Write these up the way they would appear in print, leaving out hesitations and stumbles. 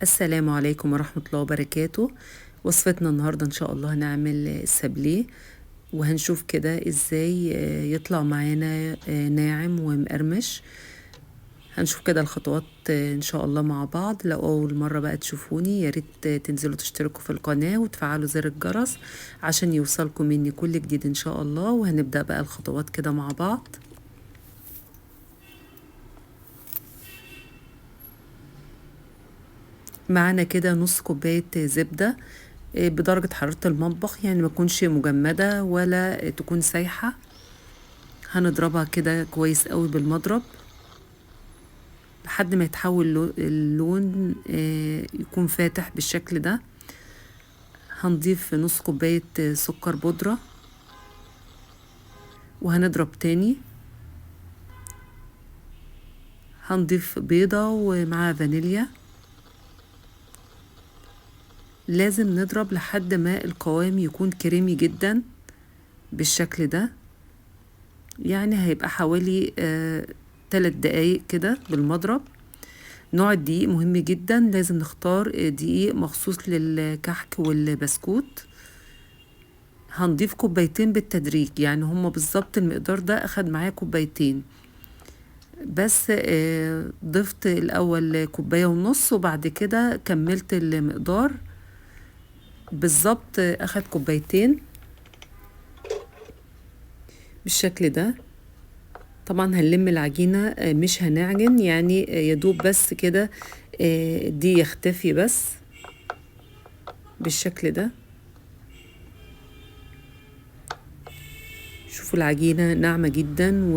السلام عليكم ورحمة الله وبركاته. وصفتنا النهاردة إن شاء الله هنعمل السابليه، وهنشوف كده إزاي يطلع معانا ناعم ومقرمش. هنشوف كده الخطوات إن شاء الله مع بعض. لو أول مرة بقى تشوفوني يا ريت تنزلوا تشتركوا في القناة وتفعلوا زر الجرس عشان يوصلكم مني كل جديد إن شاء الله. وهنبدأ بقى الخطوات كده مع بعض. معانا كده نص كوباية زبدة بدرجة حرارة المطبخ، يعني ما تكونش مجمدة ولا تكون سايحة. هنضربها كده كويس قوي بالمضرب لحد ما يتحول اللون يكون فاتح بالشكل ده. هنضيف نص كوباية سكر بودرة وهنضرب تاني. هنضيف بيضة ومعاها فانيليا. لازم نضرب لحد ما القوام يكون كريمي جدا بالشكل ده، يعني هيبقى حوالي 3 دقايق كده بالمضرب. نوع الدقيق مهم جدا، لازم نختار دقيق مخصوص للكحك والبسكوت. هنضيف كوبايتين بالتدريج، يعني هما بالظبط المقدار ده اخد معايا كوبايتين بس. ضفت الاول كوباية ونص وبعد كده كملت المقدار بالظبط، اخد كوبايتين بالشكل ده. طبعا هنلم العجينة، مش هنعجن، يعني يدوب بس كده دي يختفي بس بالشكل ده. شوفوا العجينة ناعمة جدا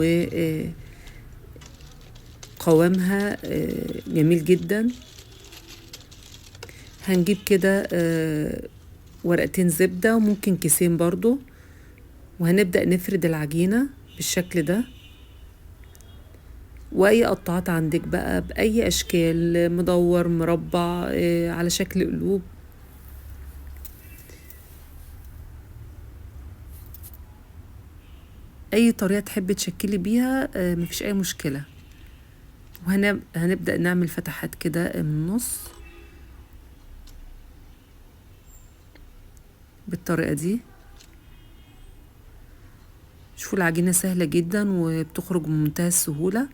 وقوامها جميل جدا. هنجيب كده ورقتين زبدة وممكن كيسين برضو، وهنبدأ نفرد العجينة بالشكل ده. واي قطعات عندك بقى باي اشكال، مدور، مربع، على شكل قلوب. اي طريقة تحبي تشكلي بيها مفيش اي مشكلة. وهنبدأ نعمل فتحات كده من النص بالطريقة دي. شوفوا العجينة سهلة جدا وبتخرج بمنتهى السهولة.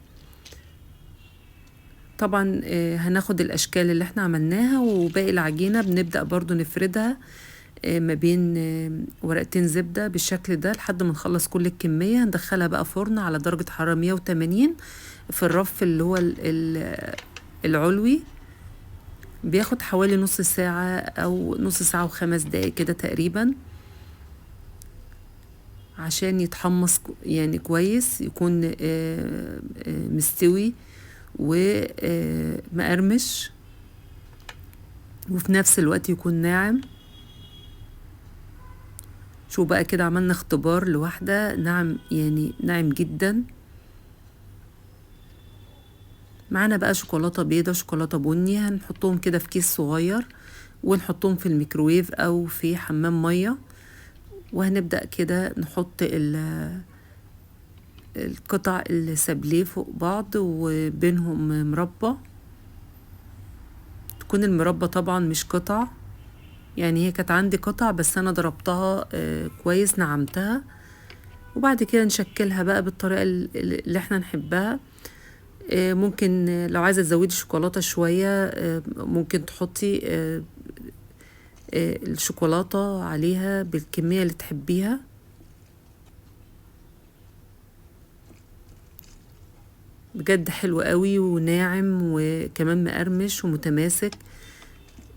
طبعا هناخد الاشكال اللي احنا عملناها، وباقي العجينة بنبدأ برضو نفردها ما بين ورقتين زبدة بالشكل ده لحد ما نخلص كل الكمية. هندخلها بقى فرن على درجة حرارة 180 في الرف اللي هو العلوي. بياخد حوالي نص ساعة او نص ساعة و5 دقايق كده تقريبا عشان يتحمص يعني كويس، يكون مستوي ومقرمش وفي نفس الوقت يكون ناعم. شو بقى كده عملنا اختبار لوحدة، ناعم يعني ناعم جدا. معانا بقى شوكولاتة بيضة، شوكولاتة بني، هنحطهم كده في كيس صغير ونحطهم في الميكروويف او في حمام مية. وهنبدأ كده نحط القطع السابليه فوق بعض وبينهم مربى. تكون المربى طبعا مش قطع، يعني هي كانت عندي قطع بس انا ضربتها كويس، نعمتها. وبعد كده نشكلها بقى بالطريقة اللي احنا نحبها. ممكن لو عايزة تزودي شوكولاتة شوية ممكن تحطي الشوكولاتة عليها بالكمية اللي تحبيها. بجد حلو قوي وناعم وكمان مقرمش ومتماسك.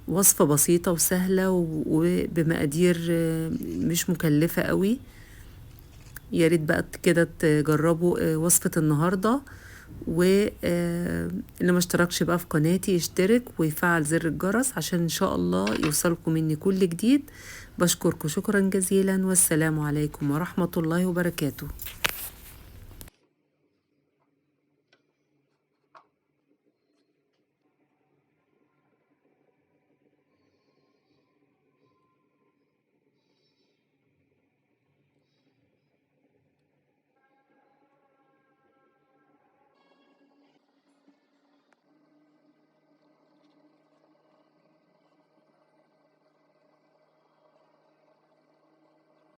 وصفة بسيطة وسهلة وبمقادير مش مكلفة قوي. يا ريت بقى كده تجربوا وصفة النهاردة، واللي ما اشتركش بقى في قناتي يشترك ويفعل زر الجرس عشان ان شاء الله يوصلكم مني كل جديد. بشكركم شكرا جزيلا، والسلام عليكم ورحمة الله وبركاته.